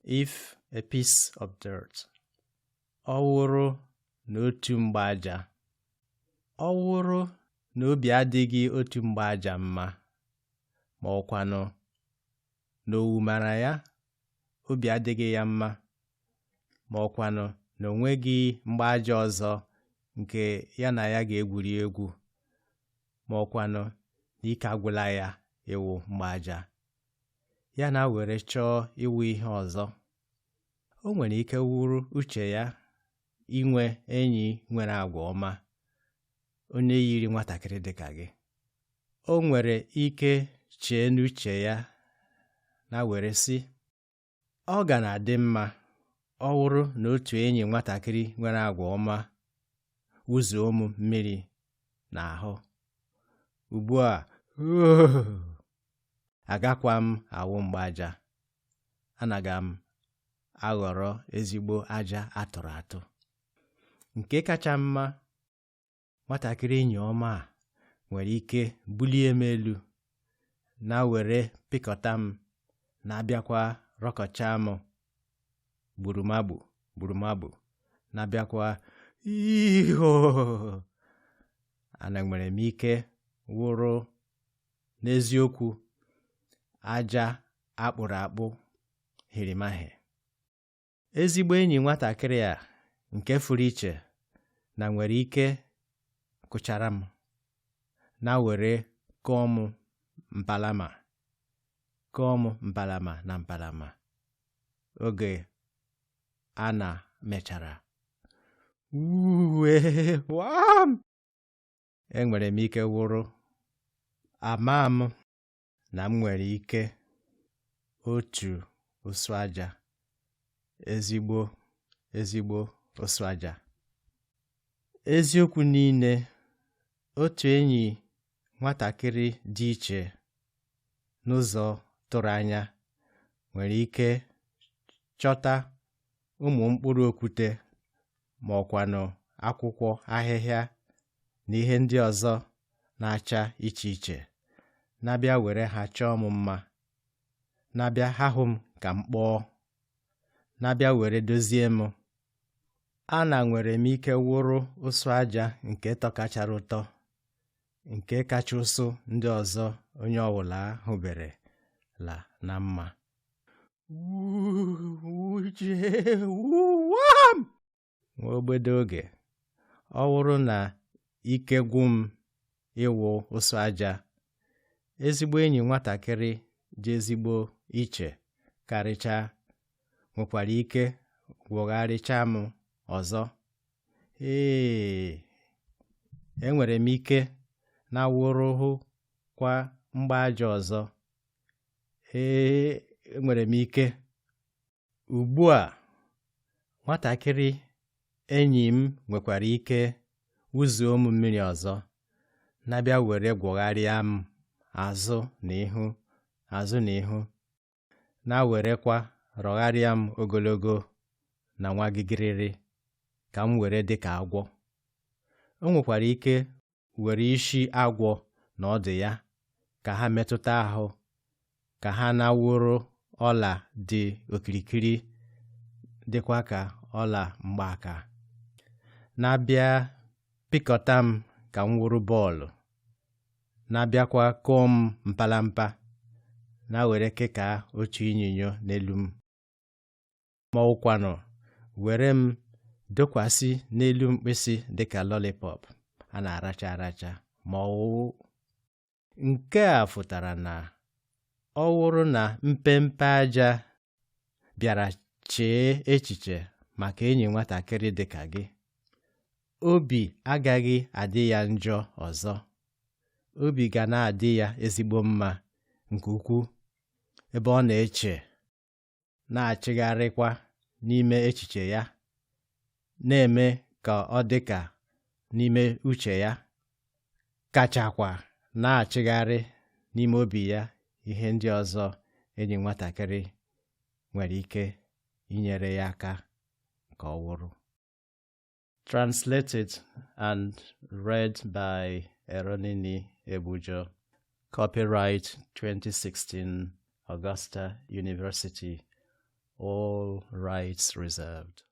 If a piece of dirt. Ọ wụrụ na otu mgbaaja. Ọ wụrụ na obi adịghị otu mgbaaja mma, ma ọkwanụ na owu mara ya, obi adịghị ya mma, ma ọkwanụ na o nweghị mgbaaja ọzọ nke ya na ya ga-egwuri egwu, ma ọkwanụ na ike agwụla ya ịwụ mgbaaja, ya na were chọọ ịwụ ihe ọzọ. O nwere ike wụrụ uche ya inwe enyi nwere agwa ọma, onye yiri nwatakịrị dịka gị. O nwere ike chee n'uche ya na were sị, ọ ga na-adị mma ọ wụrụ na otu enyi nwatakịrị nwere agwa ọma wụzuo m mmiri n'ahụ. Ugbu a, agakwa m awụ mgbaaja, anaga m aghọrọ ezigbo aja atụrụ atụ. Nke kacha mma, nwatakịrị enyi ọma a nwere ike bulie m elu na were pịkọta m na-abịakwa rọkọchaa m gburumagbu gburumagbu na-abịakwa iho. Ana nwere m ike wụrụ n'eziokwu aja akpụrụ akpụ hirimahi. Ezigbo enyi nwatakịrị a nke furu iche na nwere ike kụchara m na were kụọ m mpalama, kụọ m mpalama na mpalama oge a na mechara. Uwe wam! Enwere m ike wụrụ ama m na m nwere ike otu ụsụ aja, ezigbo ezigbo ụsụ aja. Eziokwu niile, otu enyi nwatakịrị dị iche n'ụzọ tụrụ anya nwere ike chọta ụmụ mkpụrụ okwute ma ọkwanụ akwụkwọ ahịhịa na ihe ndị ọzọ na-acha iche iche, na-abịa were ha chọọ m mma, na-abịa ha hụ m ka m kpọọ, na-abịa were dozie m. Ana nwere m ike wụrụ ụsụ aja nke tọkachara ụtọ, nke kacha ụsụ ndị ọzọ onye ọbụla hụbere la na mma. Nwa ogbede oge, ọ wụrụ na ike gwụ m ịwụ ụsụ aja, ezigbo enyi nwatakịrị dị ezigbo iche karịchaa nwekwara ike gwọgharịchaa m ọzọ. Ee, enwere m ike na wụrụhụ kwa mgbaaja ọzọ. Ee, enwere m ike. Ugbu a, nwatakịrị enyi m nwekwara ike wụzuo m mmiri ọzọ, na-abịa were gwọgharịa m azụ na ihu, azụ na ihu, na werekwa rọgharịa m ogologo na nwagigiriri ka m were dị ka agwọ. O nwekwara ike were isi agwọ na ọdụ ya ka ha metụta ahụ, ka ha na-awụrụ ọla dị okirikiri dịkwa ka ọla mgbaaka, na-abịa pịkọta m ka m wụrụ bọọlụ, na-abịakwa kụọ m mpalampa, na were kekaa otu ịnyịnya n'elu m, ma ọwụkwanụ were m dokwasị n'elu mkpịsị dịka lollipop a na-aracha aracha. Ma ọwụ nke a fụtara na ọ wụrụ na mpempe aja bịara chee echiche maka enyi nwatakịrị dịka gị, obi agaghị adị ya njọ ọzọ. Obi ga na-adị ya ezigbo mma nke ukwuu ebe ọ na-eche, na-achịgharịkwa n'ime echiche ya, na-eme ka ọ dị ka n'ime uche ya, kachakwa na-achịgharị n'ime obi ya ihe ndị ọzọ enyi nwatakịrị nwere ike inyere ya aka ka ọ wụrụ. Translated and read by Eronini Ebujo. Copyright 2016 Augusta University. All rights reserved.